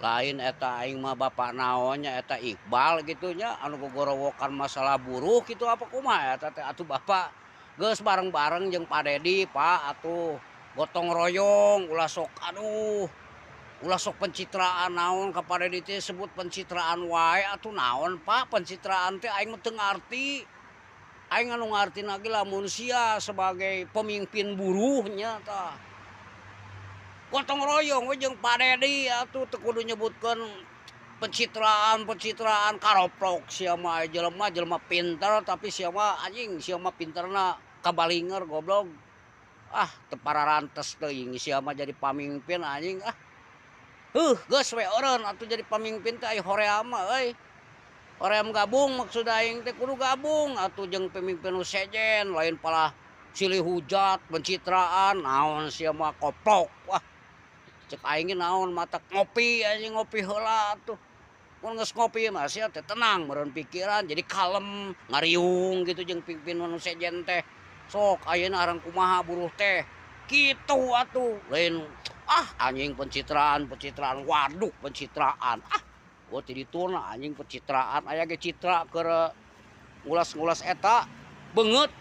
Lain eta aing mah bapak naonnya eta Iqbal gitu nya anu gogorowokan masalah buruh gitu apa kumaha eta teh atuh bapak geus bareng-bareng jeung Pak Dedi Pak atuh gotong royong ulah sok aduh ulah sok pencitraan naon ka Pak Dedi teh sebut pencitraan wae atuh naon Pak pencitraan teh aing mah teu ngarti. Aing anu ngarti lagi lamun sia sebagai pemimpin buruhnya tah. Gotong royong we jeung Pak Dedi atuh teu kudu nyebutkeun pencitraan-pencitraan karoprok sia mah jelema jelema pinter tapi sia mah anjing sia mah pinterna kabalinger goblok. Ah teu pararantes teuing sia mah jadi pamimpin anjing ah. Heuh geus we eureun atuh jadi pamimpin teh aya hoream mah euy. Hoream gabung maksud aing teh kudu gabung atuh jeung pemimpin nu sejen lain palah silih hujat pencitraan naon sia mah koplok wah. Cek aing ge naon matak ngopi anjing ngopi heula atuh. Mun geus ngopi mah sia teh tenang meureun pikiran jadi kalem ngariung gitu jeung pimpinan nu sejen teh. Sok ayeuna arang kumaha buruh teh. Kitu atuh lain ah anjing pencitraan pencitraan waduh pencitraan ah. Oh ti dituna anjing pencitraan aya ge citra keur ngulas-ngulas eta beungeut.